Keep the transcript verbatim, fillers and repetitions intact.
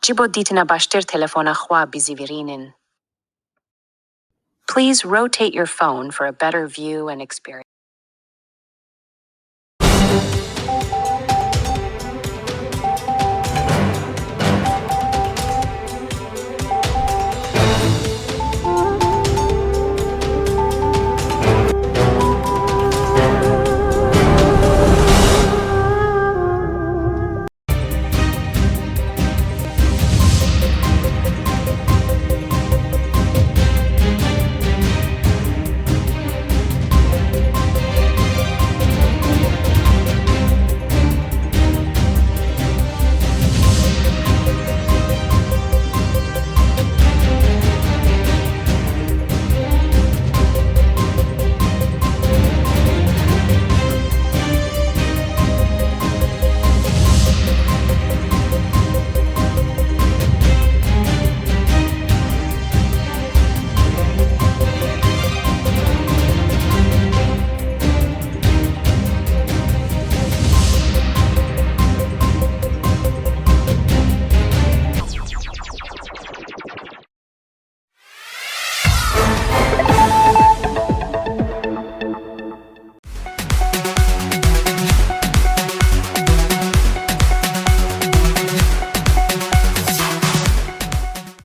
Ji bo dîtina baştir telefona xwe bizîvirînin. Please rotate your phone for a better view and experience.